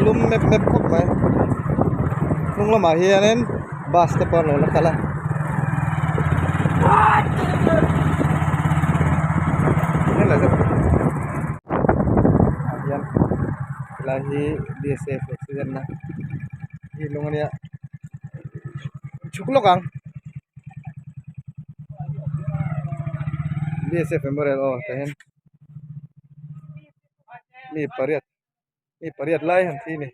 lum mep mep khawp mai hnung lamah hianin bus te pawh an lo la kal a. Ah hian helai hi bsf accident na hi lung a nia chhuk lawk ang bsf memorial aw tah hian mi pariat mi pariat lai han thi a ni.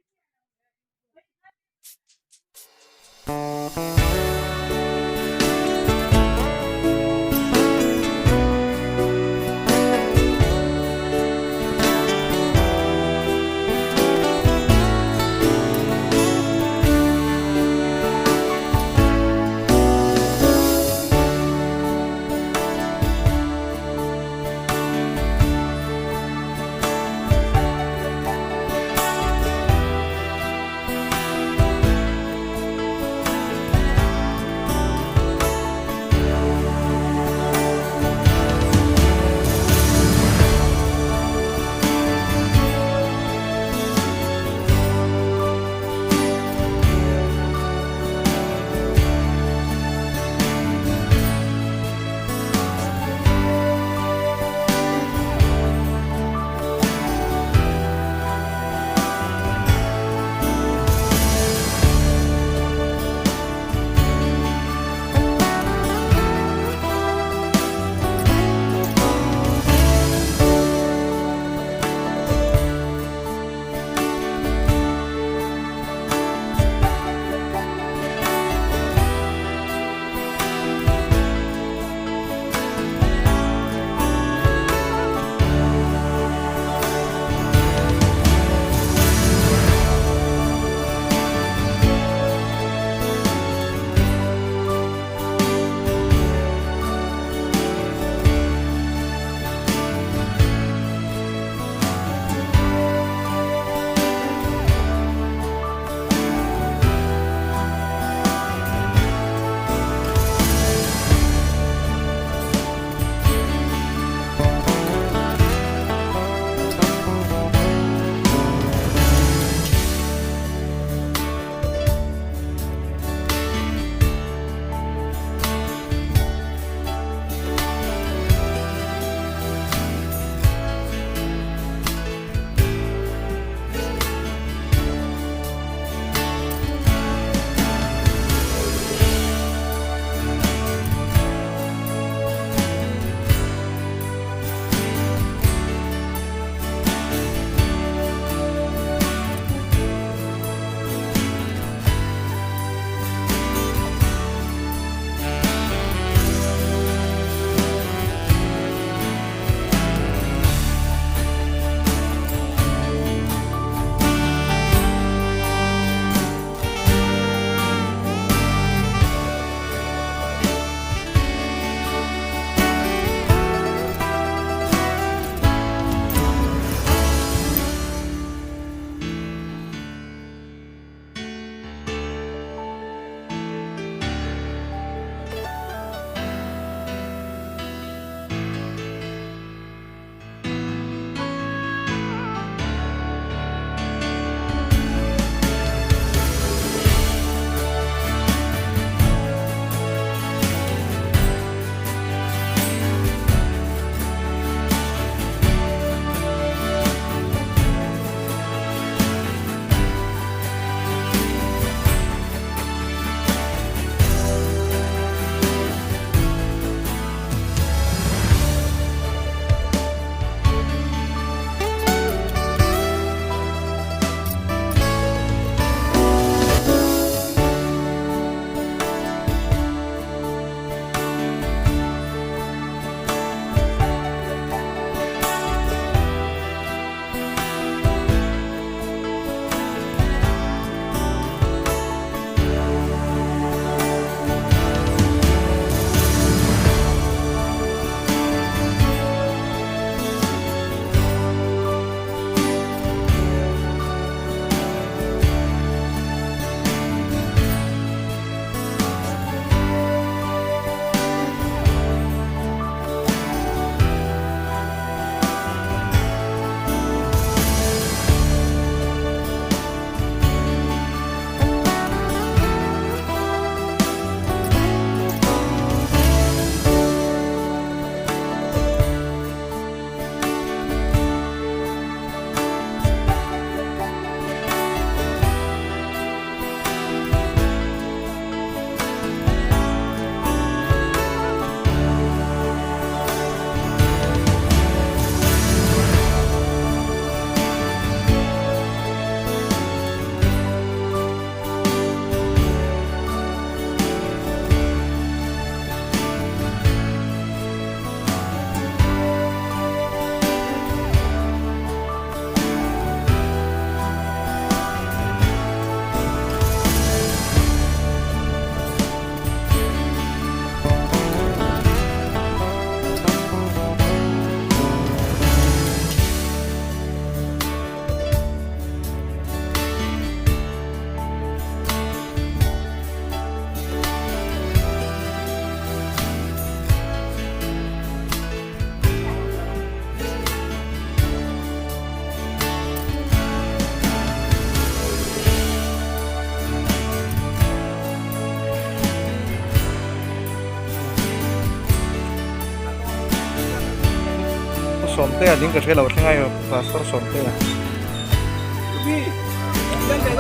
Sawmtea ding ka hre lo thleng a Pastor Sawmtea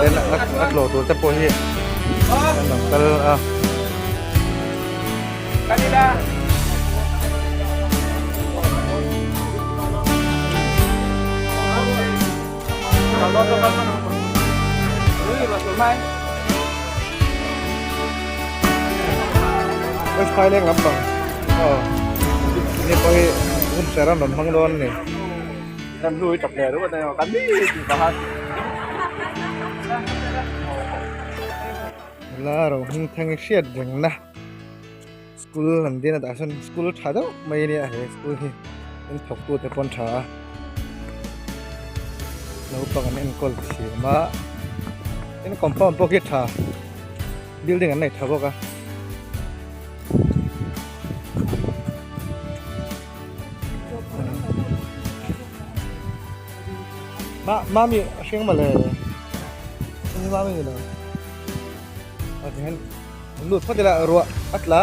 ten a tlawh tur te pawh hi an rawn kal a. West Phaileng lampang aw ni pawh hi hun serh an rawn hmang dawn a ni. Nula ro hming thang hi hriat reng na school an din a tah sawn school tha deuh mai a nia he school hi in thawk tu te pawn tha a naupang an enkawl thiam a tin compound pawh khi tha building an nei tha bawk a. Ma mami a hring mawle ni mami ni lo a ti hian an lut phawt ila ruah a tla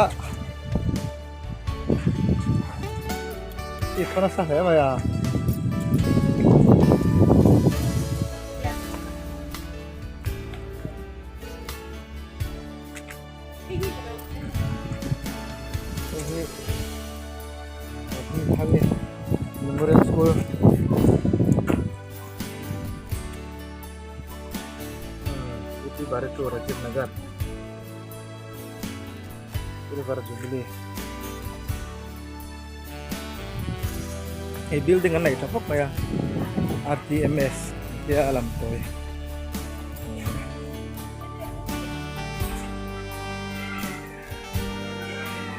i thawn nasa hle mai a. Hei hi Hmingthang-i Memorial School UP Baritu Rajiv Nagar Silver Jubilee hei building an nei tha khawp mai a R_T_M_S tia a lam tawi.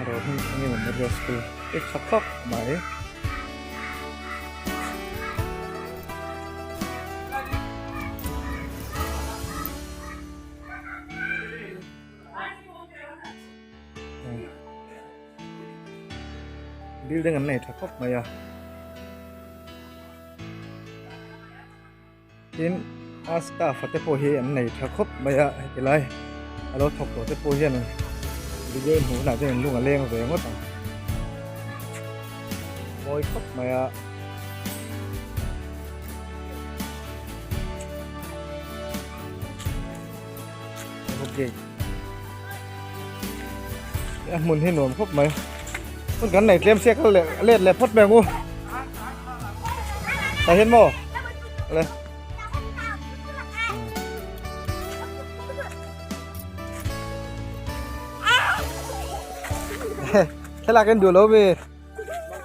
A ro hming eng emaw Memorial School i tha khawp mai. Building an nei tha khawp mai a. Tin, a staff a te pawh hi an nei tha khawp mai a heti lai a lo thawk tawh te pawh hian video in hmuh hunah chuan in lung a leng ve ngawt ang mawi khawp mai a. Gate a hmun hi nuam khawp mai hmun kan nei tlem sia kal leh let leh phawt mai ang u tah hian maw le thlalak en duh lo mi.